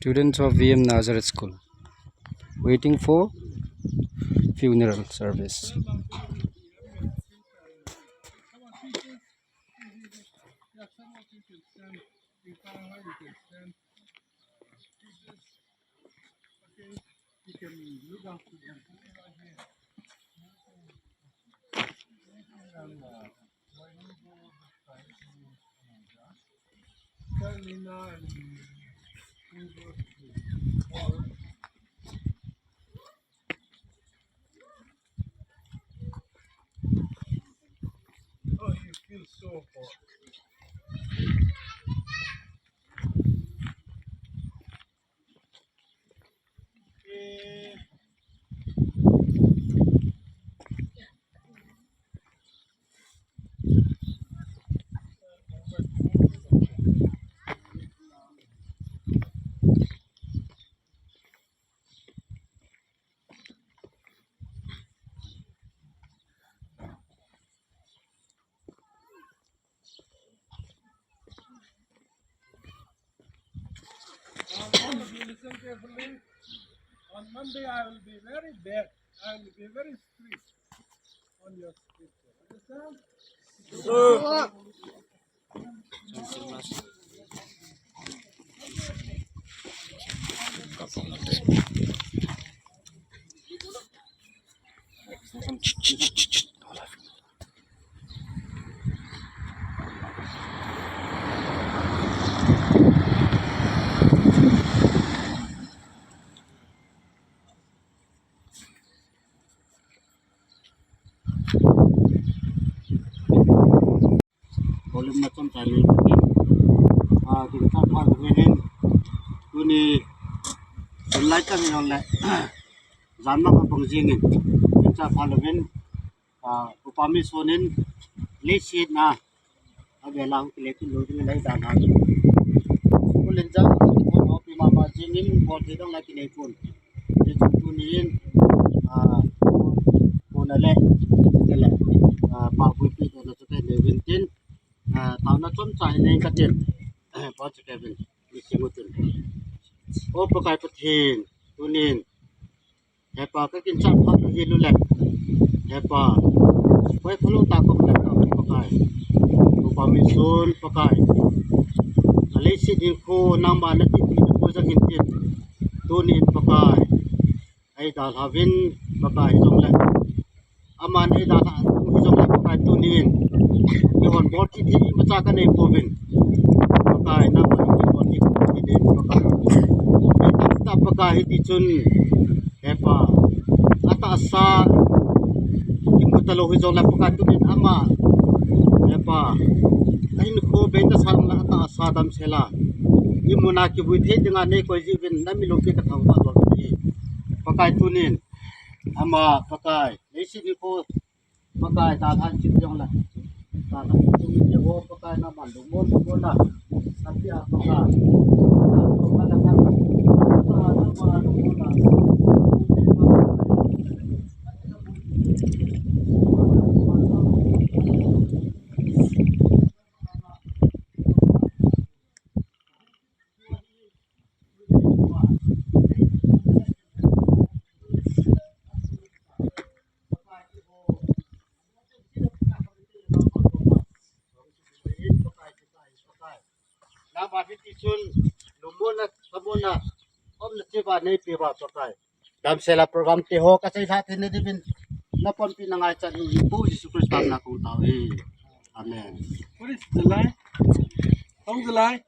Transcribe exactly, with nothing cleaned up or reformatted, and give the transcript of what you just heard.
Students of V M Nazareth School waiting for funeral service. Oh, you feel so hot. Now, all of you listen carefully. On Monday, I will be very bad. I will be very strict on your scripture. Understand? Volume na chomcha nei. Ah, kin sa pha uvin. Tuni, tun lai ka ni le. Jan ma ka pang jing in. Kin sa pha uvin. Ah, upa mission in. Leiset na. Avela hung kile kin lou ding lai dan ha. School in jang ko ho pi mama jing in ko te dong lai kile kun. Te chu tuni in, ah, ko na le, te le, ah, pa vui pi to na chu te le vin tin, ah, tao na chomcha hi nei ka tin. Pa chu ke vin, ni si mu tin. O Pakai Pathen, tuni in, Hepa, ka kin chan phat ahi lou le. Hepa, koi phalo ta ko le ka Pakai. Upa mission Pakai. Ka leiset ding khu nangma na ti pi ko jang in tin. Tuni in Pakai. Ei dalha uvin Pakai jong le. Aman ei dalha uvin jong le Pakai tuni in. Kihon bol ti ti imacha ka nei pouvin. Pakai nangma kihon ti ti din Pakai. Ei tam ta Pakai hiti chun. Hepa, atahsa, kimu talou hi jong le Pakai tunin ama, Hepa, ahin kho bei tahsa le atahsa damsel a, imuna kivui thei dinga nei koi jiuvin, na mi loupi ka thangvah uve. Pakai tunin, ama, Pakai, leiset ni kho, Pakai, dalhan chit jong le. Dalhan chit jong le, o Pakai, nangman lungmon, lungmon na. Tapi a Pakai. Nangma hiti chun, lungmonna, thamonna, umna chiba neipe uva Pakai. Damsel a program te ho kasei lha thei na diuvin, na ponpi na ngaichat u hi Pu Jesu Christa mina kong tao e. Amen. What is the line? How is the line?